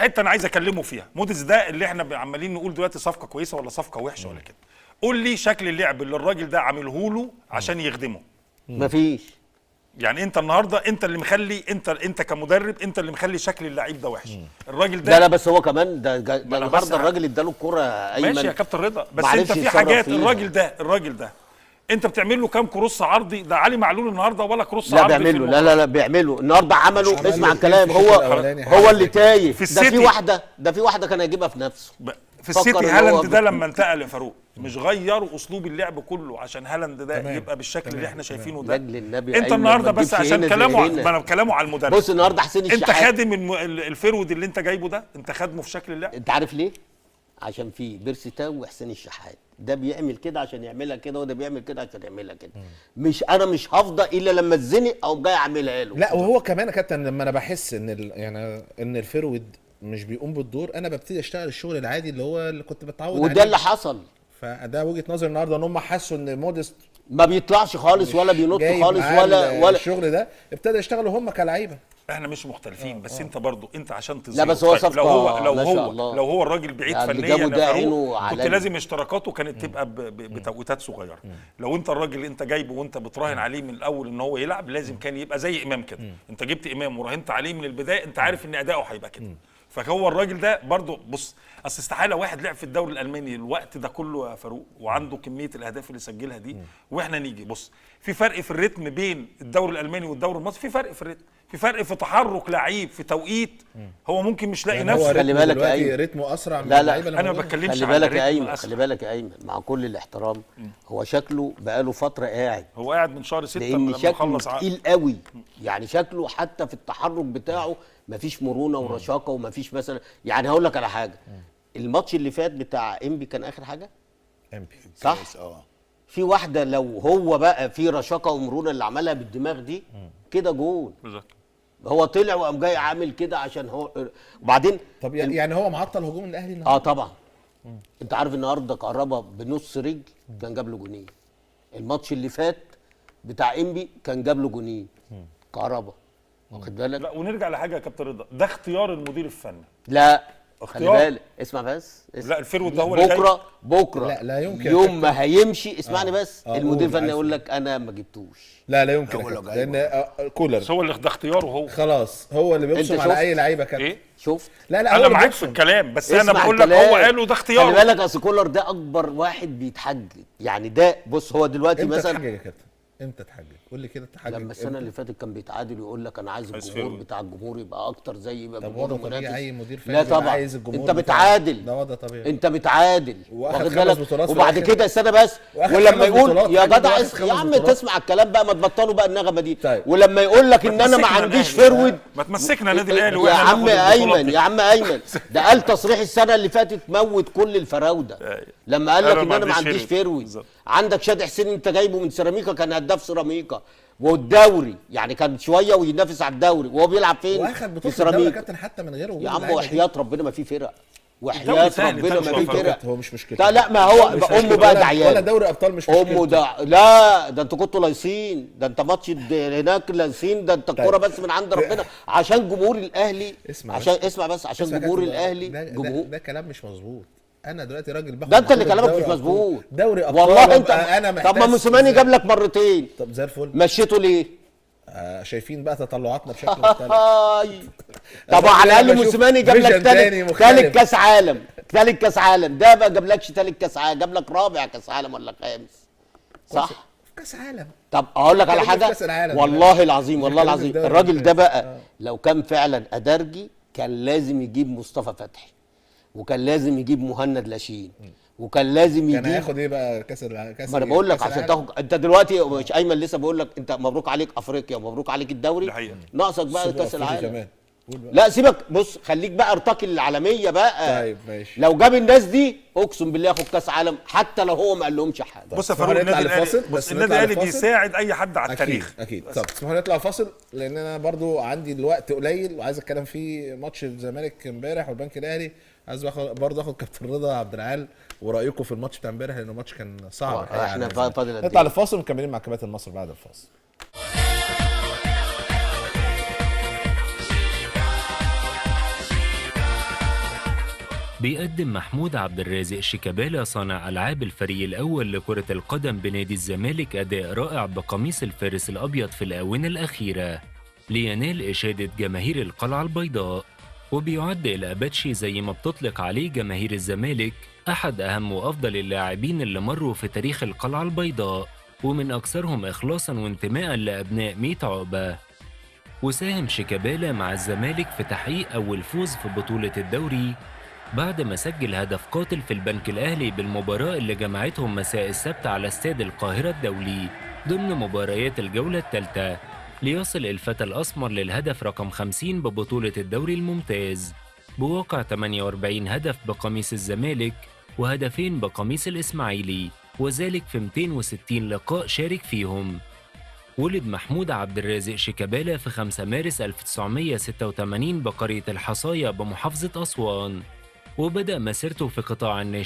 حتة انا عايز اكلمه فيها. موديست ده اللي احنا عمالين نقول دلوقتي صفقة كويسة ولا صفقة وحشة ولا كده. قول لي شكل اللعب اللي الراجل ده عامله له عشان يخدمه. مفيش. يعني انت النهارده انت اللي مخلي، انت كمدرب انت اللي مخلي شكل اللعيب ده وحش. الراجل ده لا بس هو كمان ده النهارده الراجل اداله الكورة ايمن. ماشي يا كابتن رضا، بس انت في حاجات الراجل ده انت بتعمل له كام cross عرضي؟ ده علي معلول النهارده ولا cross لا عرضي؟ بيعمل له، لا بيعمله النهارده، عمله. اسمع الكلام، هو اللي تايه. ده في واحدة، كان هيجيبها في نفسه في السيتي. هالاند ده لما انتقل يا فاروق مش غيروا اسلوب اللعب كله عشان هالاند ده يبقى بالشكل اللي احنا شايفينه ده. انت النهارده بس عشان كلامه، ما انا كلامه على المدرب. بص النهارده حسين الشحات، انت خادم ال forward اللي انت جايبه ده، انت خادمه في شكل اللعب. انت عارف ليه؟ عشان في بيرسي تاو وحسين الشحات، ده بيعمل كده عشان يعملها كده، وده بيعمل كده عشان يعملها كده. مش انا مش هفضى الا لما اتزنق او جاي اعملها له. لا وهو كمان يا كابتن لما انا بحس ان يعني ان ال forward مش بيقوم بالدور، انا ببتدي اشتغل الشغل العادي اللي هو اللي كنت بتعود عليه، وده اللي حصل. فده وجهه نظري النهارده ان هم حسوا ان موديست ما بيطلعش خالص ولا بينط خالص ولا الشغل ده، ابتدى يشتغلوا هم كلعيبه. احنا مش مختلفين، بس انت برضو انت عشان تظهر. لا بس هو صفقة، لو هو الراجل بعيد فنيا كنت لازم اشتراكاته كانت تبقى بتوقيتات صغيرة. لو انت الراجل اللي انت جايبه وانت بتراهن عليه من الاول ان هو يلعب، لازم كان يبقى زي امام كده. انت جبت امام وراهنت عليه من البداية، انت عارف ان اداؤه هيبقى كده. فهو الراجل ده برضو بص، اصل استحالة واحد لعب في الدوري الالماني الوقت ده كله يا فاروق وعنده كمية الاهداف اللي سجلها دي، واحنا نيجي بص في فرق في الريتم بين الدوري الالماني والدوري المصري، في فرق في الريتم، في فرق في تحرك لعيب، في توقيت. هو ممكن مش لاقي يعني نفسه. خلي بالك يا ايمن، رتمه اسرع من اللعيبة. انا ما بتكلمش، خلي بالك يا ايمن، خلي بالك يا ايمن، مع كل الاحترام هو شكله بقاله فترة قاعد، هو قاعد من شهر 6 لان شكله تقيل قوي يعني، شكله حتى في التحرك بتاعه مفيش مرونة ورشاقه ومفيش مثلا. يعني هقول لك على حاجة، الماتش اللي فات بتاع انبي كان اخر حاجة انبي، صح؟ في واحدة لو هو بقى في رشاقه ومرونه اللي عملها بالدماغ دي كده جول بالظبط. هو طلع وقام جاي عامل كده عشان هو. وبعدين طب يعني هو معطل هجوم الاهلي النهارده؟ اه طبعا. انت عارف النهارده كهربا بنص رجل كان جاب له جونين. الماتش اللي فات بتاع انبي كان جاب له جونين كهربا، واخد بالك؟ لا ونرجع لحاجة يا كابتن رضا، ده اختيار المدير الفني. لا خلي بالك، اسمع بس، اسمع. لا ال forward ده هو اللي بكره لا يمكن يوم ما هيمشي. اسمعني بس، المدير الفني يقول لك انا ما جبتوش. لا يمكن، لان كولر هو اللي ده اختياره هو، خلاص هو اللي بيبصم على اي لعيبة كابتن. إيه؟ شفت؟ لا انا معاك في الكلام، بس انا بقول لك هو قاله ده اختياره. خلي بالك، اصل كولر ده اكبر واحد بيتحجج يعني. ده بص هو دلوقتي مثلا امتى اتحجج يا كابتن؟ امتى اتحجج؟ قول لي كده اتحجج لما السنة اللي فاتت كان بيتعادل ويقول لك انا عايز الجمهور بتاع الجمهور يبقى اكتر، زي يبقى جمهور منافس. اي مدير فني لا طبعا عايز الجمهور، انت بتعادل، ده وضع طبيعي، انت بتعادل، واخد بالك؟ وبعد كده استنى بس، ولما يقول يا جدع يا عم تسمع الكلام بقى، ما تبطلوا بقى النغمة دي. طيب. ولما يقول لك ان انا ما عنديش forward، ما تمسكنا النادي الاهلي يا عم ايمن، يا عم ايمن ده قال تصريح السنة اللي فاتت موت كل الفراوده لما قال لك ان انا ما عنديش forward. عندك شادي حسين انت جايبه من سيراميكا، كان هداف سيراميكا والدوري، يعني كان شوية وينافس على الدوري، وهو بيلعب فين؟ واخد بطوله الدوري يا كابتن حتى من غيره. يا عم وحياه ربنا ما في فرق، وحياه ربنا ما في فرق. هو مش مشكلته، لا ما هو امه بقى ده عيال ولا دوري ابطال مش مشكلته، امه ده. لا ده انتوا كنتوا لايصين، ده انت ماتش هناك لايصين، ده انت الكورة بس من عند ربنا عشان جمهور الاهلي. اسمع عشان اسمع بس، عشان جمهور الاهلي، جمهور ده كلام مش مظبوط. انا دلوقتي راجل باخد ده انت اللي كلامك مش مظبوط. دوري ابطال والله انت انا محتاج. طب ما موسيماني جاب لك مرتين، طب زي الفل، مشيته ليه؟ شايفين بقى تطلعاتنا بشكل مختلف. طب على الاقل موسيماني جاب لك ثالث كاس عالم، ثالث كاس عالم، ده ما جابلكش ثالث كاس عالم، جاب لك رابع كاس عالم ولا خامس، صح؟ كاس عالم. طب اقول لك على حاجة، والله العظيم، والله العظيم الراجل ده بقى لو كان فعلا ادرجي كان لازم يجيب مصطفى فتحي، وكان لازم يجيب مهند لاشين، وكان لازم يجيب. كان هياخد ايه بقى كاس كاس؟ ما انا بقول لك عشان تاخد. انت دلوقتي مش ايمن لسه بقول لك انت مبروك عليك افريقيا ومبروك عليك الدوري، ناقصك بقى كاس العالم. لا سيبك، بص خليك بقى ارتقي للعالمية بقى. طيب ماشي، لو جاب الناس دي اقسم بالله ياخد كاس عالم حتى لو هو ما قال لهمش حاجة. بص يا فاروق، النادي الاهلي، بص النادي الاهلي بيساعد اي حد على التاريخ. اكيد. طب اسمحوا لي نطلع فاصل، لان انا برضو عندي الوقت قليل وعايز اتكلم في ماتش الزمالك امبارح والبنك الاهلي. عايز برضه اخد كابتن رضا عبد العال ورايكم في الماتش بتاع امبارح، لانه الماتش كان صعب. احنا فاضل قد ايه؟ نطلع لفاصل ومكملين مع كباتن مصر بعد الفاصل. بيقدم محمود عبد الرازق شيكابالا صانع ألعاب الفريق الأول لكرة القدم بنادي الزمالك أداء رائع بقميص الفارس الأبيض في الآونة الأخيرة لينال إشادة جماهير القلعة البيضاء. وبيعد الأباتشي زي ما بتطلق عليه جماهير الزمالك أحد أهم وأفضل اللاعبين اللي مروا في تاريخ القلعة البيضاء، ومن أكثرهم إخلاصاً وانتماءً لأبناء ميت عقبة. وساهم شيكابالا مع الزمالك في تحقيق أول فوز في بطولة الدوري بعد ما سجل هدف قاتل في البنك الأهلي بالمباراة اللي جمعتهم مساء السبت على استاد القاهرة الدولي ضمن مباريات الجولة الثالثة، ليصل الفتى الأسمر للهدف رقم 50 ببطولة الدوري الممتاز بواقع 48 هدف بقميص الزمالك وهدفين بقميص الإسماعيلي، وذلك في 260 لقاء شارك فيهم. ولد محمود عبد الرازق شيكابالا في 5 مارس 1986 بقرية الحصاية بمحافظة أسوان، وبدأ مسيرته في قطاع الناشئين.